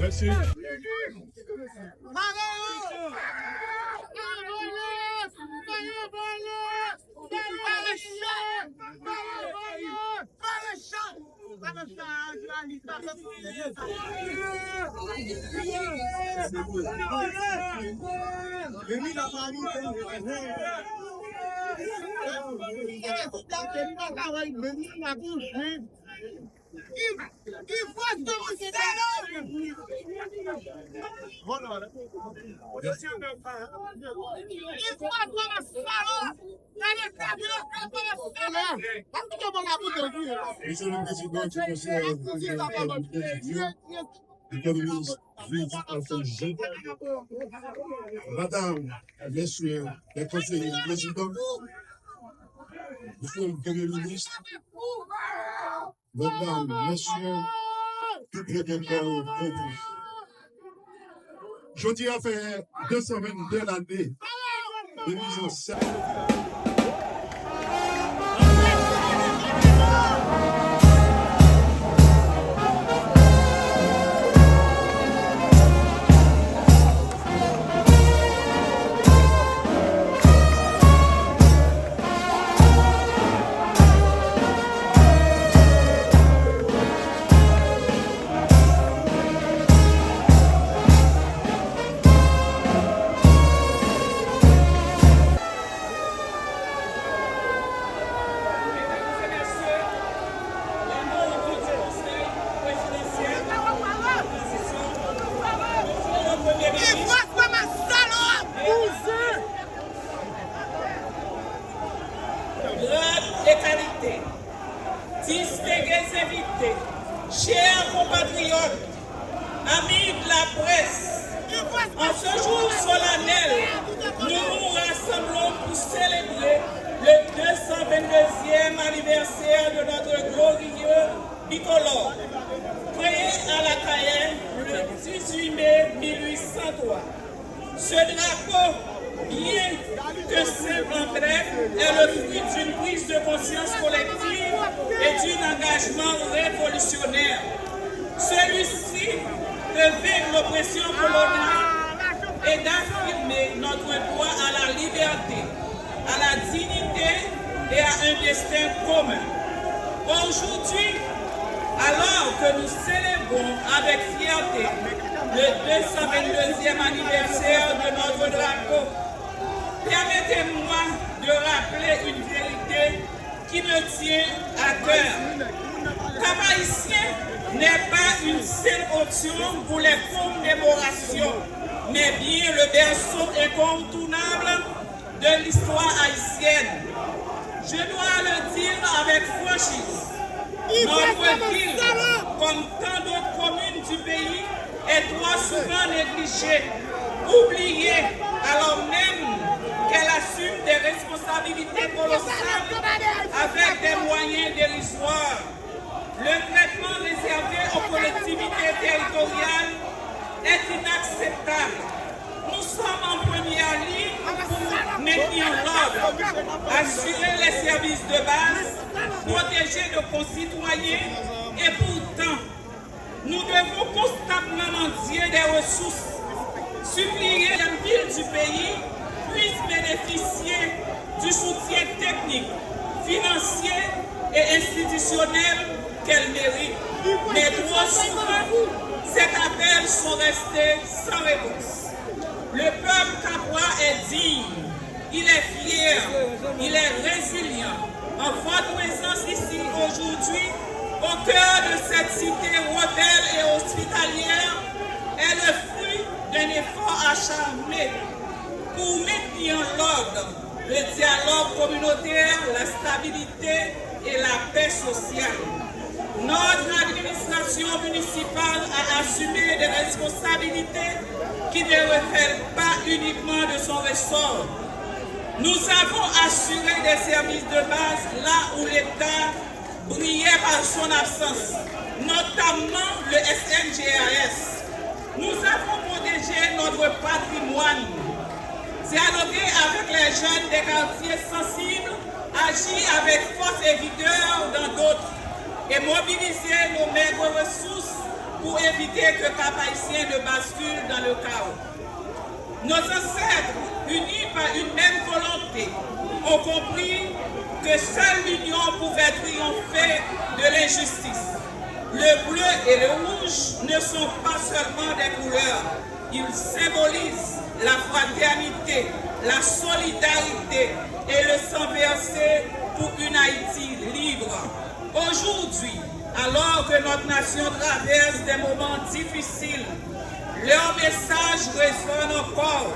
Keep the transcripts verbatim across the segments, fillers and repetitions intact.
Mesye le Prezidan di Konsèy Ekzekitif Legliz Alfred Jean, Madam, Mesye le Konseye Prezidan, Mesye Premye Minis, Medam, mesye, tout reprezantan yo konpran. Jodi a fè de san venn de lane de mizansen. Grad e kalite. Distenge envite, chè konpatriyòt, amis de la presse, en ce jour solennel, nous nous rassemblons pour célébrer le deux cent vingt-deuxième anniversaire de notre glorieux bicolore, créé à La Cayenne le dix-huit mai mille huit cent trois. Ce drapeau, bien que simple en prêt, est le fruit d'une prise de conscience collective et d'un engagement révolutionnaire. Celui-ci de vaincre l'oppression coloniale et d'affirmer notre droit à la liberté, à la dignité et à un destin commun. Aujourd'hui, alors que nous célébrons avec fierté le deux cent vingt-deuxième anniversaire de notre drapeau, permettez-moi de rappeler une vérité qui me tient à cœur. Cap-Haïtien n'est pas une seule option pour les commémorations, mais bien le berceau incontournable de l'histoire haïtienne. Je dois le dire avec franchise, notre ville, comme tant d'autres communes du pays, est trop souvent négligée, oubliée, alors même qu'elle assume des responsabilités colossales avec des moyens dérisoires. Le traitement réservé aux collectivités territoriales est inacceptable. Nous sommes en première ligne pour maintenir l'ordre, assurer les services de base, protéger nos concitoyens, et pourtant, nous devons constamment mendier des ressources, supplier que les villes du pays puissent bénéficier du soutien technique, financier et institutionnel qu'elles méritent. Mais trop souvent, ces appels sont restés sans réponse. Le peuple capois est digne, il est fier, il est résilient. En votre présence ici aujourd'hui, au cœur de cette cité rebelle et hospitalière, est le fruit d'un effort acharné pour maintenir l'ordre, le dialogue communautaire, la stabilité et la paix sociale. Notre administration municipale a assumé des responsabilités qui ne relèvent pas uniquement de son ressort. Nous avons assuré des services de base là où l'État brillait par son absence, notamment le S N G R S. Nous avons protégé notre patrimoine, dialogué avec les jeunes des quartiers sensibles, agi avec force et vigueur dans d'autres, et mobilisé nos maigres ressources pour éviter que Cap-Haïtien ne bascule dans le chaos. Nos ancêtres, unis par une même volonté, ont compris que seule l'union pouvait triompher de l'injustice. Le bleu et le rouge ne sont pas seulement des couleurs, ils symbolisent la fraternité, la solidarité et le sang versé pour une Haïti libre. Aujourd'hui, alors que notre nation traverse des moments difficiles, leur message résonne encore.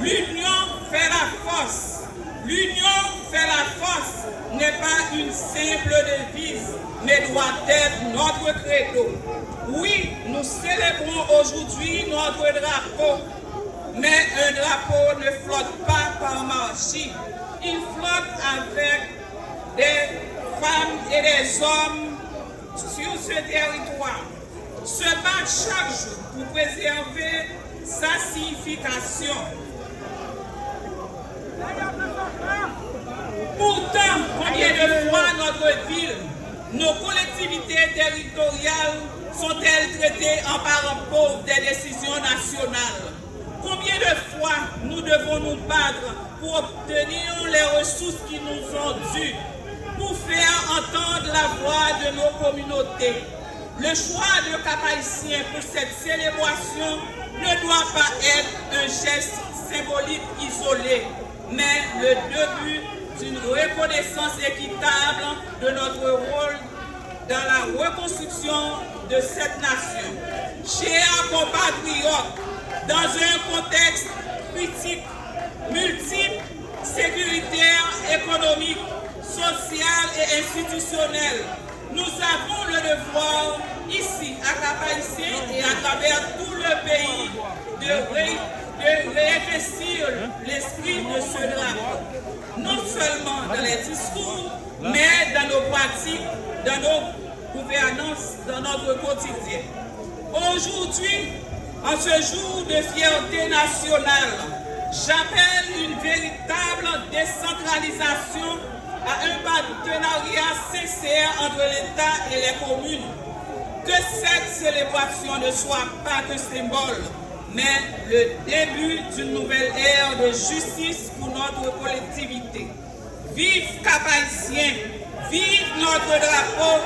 L'union fait la force. L'union fait la force n'est pas une simple devise, mais doit être notre credo. Oui, nous célébrons aujourd'hui notre drapeau, mais un drapeau ne flotte pas par magie. Il flotte avec des femmes et des hommes sur ce territoire se battent chaque jour pour préserver sa signification. Pourtant, combien de fois notre ville, nos collectivités territoriales sont-elles traitées en parents pauvres des décisions nationales? Combien de fois nous devons nous battre pour obtenir les ressources qui nous sont dues, pour faire entendre la voix de nos communautés? Le choix de Cap-Haïtien pour cette célébration ne doit pas être un geste symbolique isolé, mais le début d'une reconnaissance équitable de notre rôle dans la reconstruction de cette nation. Chers compatriotes, dans un contexte critique, multiple, sécuritaire, économique, social et institutionnel, nous avons le devoir, ici, à Cap-Haïtien et à travers tout le pays, de, ré- de réinvestir l'esprit de ce drapeau, non seulement dans les discours, mais dans nos pratiques, dans nos gouvernances, dans notre quotidien. Aujourd'hui, en ce jour de fierté nationale, j'appelle une véritable décentralisation à un partenariat sincère entre l'État et les communes. Que cette célébration ne soit pas qu'un symbole, mais le début d'une nouvelle ère de justice pour notre collectivité. Vive Cap-Haïtien, vive notre drapeau,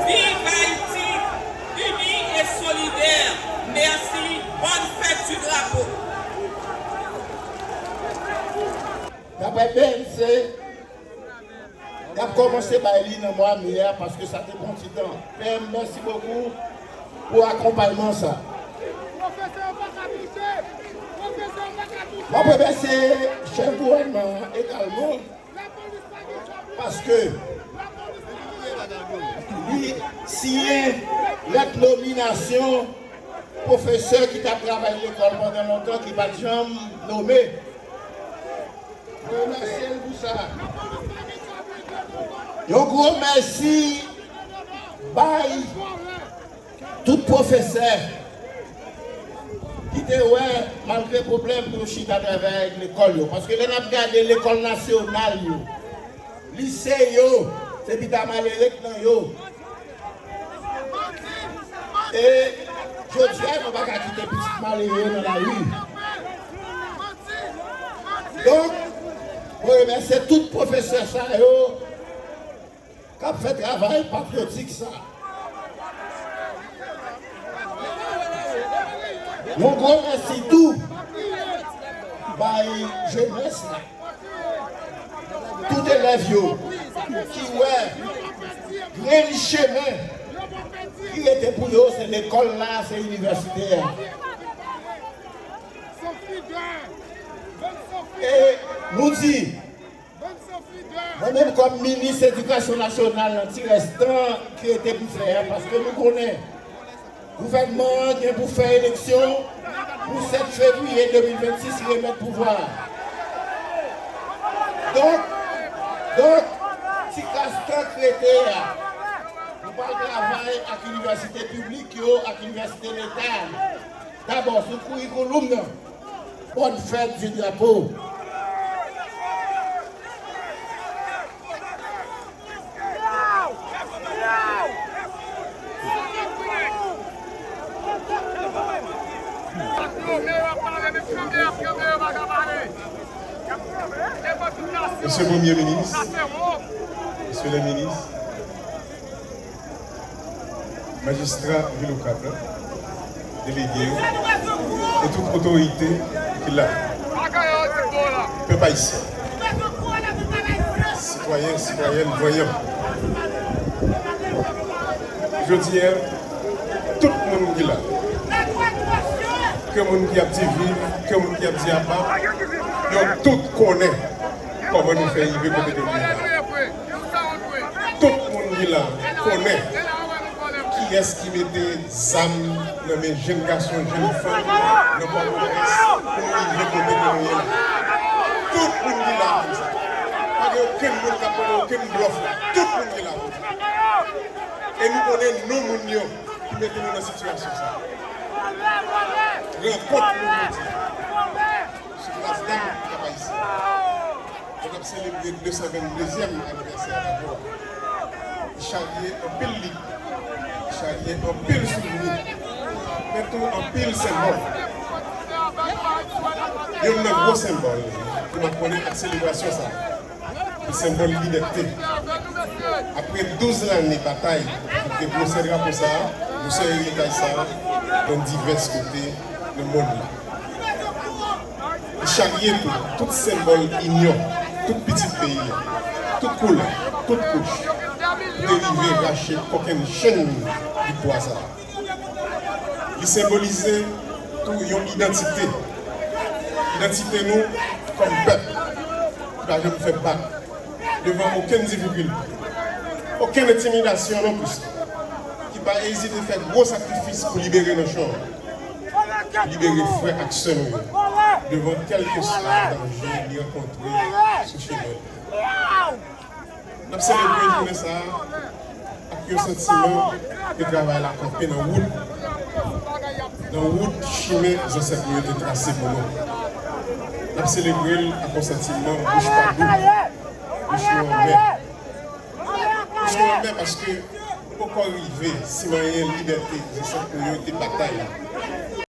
vive Haïti, unie et solidaire. Merci, bonne fête du drapeau. Daprè B M C, y ap kòmanse bay li nan mwa me a, paske sa te pran ti tan. P M, mèsi bokou pou akonpayman sa. Pwofesè yo pa ka touche! Pwofesè yo pa ka touche! M ap remèsye chèf gouvènman an egalman, paske li siyen lèt nominasyon pwofesè ki t ap travay lekòl pandan lontan ki pa t janm nome. Mwen remèsye l pou sa. Yon gwo mèsi bay tout pwofesè ki te wè, malgre pwoblèm, pou yo chita travay avèk lekòl yo. Paske lè n ap gade lekòl nasyonal yo, lise yo, se pita malere k nan yo. E jodi a, nou pa ka kite pitit malere yo nan lari. Donk, mwen remèsye tout pwofesè sa yo k ap fè travay patriyotik sa. Yon gwo mèsi tou bay jenès la. Tout elèv yo ki wè grenn chemen ki rete pou yo, se lekòl la, se inivèsite a. E nou di, mwen menm kòm minis edikasyon nasyonal nan ti rès tan ki rete pou fè a, paske nou konnen gouvènman an gen pou fè eleksyon pou sèt fevriye de mil vennsis remèt pouvwa a. Donk, donk, ti kras tan k rete a, nou pral travay ak inivèsite piblik yo, ak inivèsite leta yo. Dabò, sou kourikouloum nan, bòn fèt di drapo. Mesye Premye Minis, Mesye lè Minis, majistra vil Okap la, delege yo, e tout otorite ki la, pèp ayisyen, sitwayen, sitwayèn, vanyan. Jodi a, tout moun ki la, ke moun ki ap di viv, ke moun ki ap di aba, yo tout konnen kòman nou fè rive kote ke nou ye la. Tout moun ki la konnen kiyès ki mete zam nan men jenn gason, jenn fanm, nan Pòtoprens, pou nou rive kote ke nou ye la. Tout moun ki la konn sa. Pa gen okenn moun k ap pran okenn blòf la. Tout moun ki la konn sa. E nou konnen non moun yo ki mete nou nan sitiyasyon sa. Rankont nou jodi a sou plas dam Kap Ayisyen. N ap selebre de san venndezyèm anivèsè Davo a. Li charye anpil lit, li charye anpil souvni, men tou anpil senbòl. Youn nan gwo senbòl ki make konnen ak selebrasyon sa a, se senbòl libète. Apre douz lane batay pou te glose drapo sa a, nou sere eritaj sa a nan divès kote nan mond la. Li charye tou tout senbòl inyon tout pitit peyi a, tout koulè, tout kouch, pou te rive rache kokenn chenn viktwa sa a. Li senbolize tou yon idantite. Idantite nou kòm pèp ki pa janm fè bak devan okenn difikilte, okenn entimidasyon non plis, ki pa ezite fè gwo sakrifis pou libere nanchon an, libere frè ak sè nou yo, devan kèlkeswa danje li rankontre sou chemen li. N ap selebre jounen sa a ak yon santiman ke travay la kanpe nan wout, nan wout chimen zansèt nou yo te trase pou nou. N ap selebre l ak yon santiman bouch pa dou, bouch nou anmè. Bouch nou anmè paske nou poko rive simayen libète zansèt nou yo te batay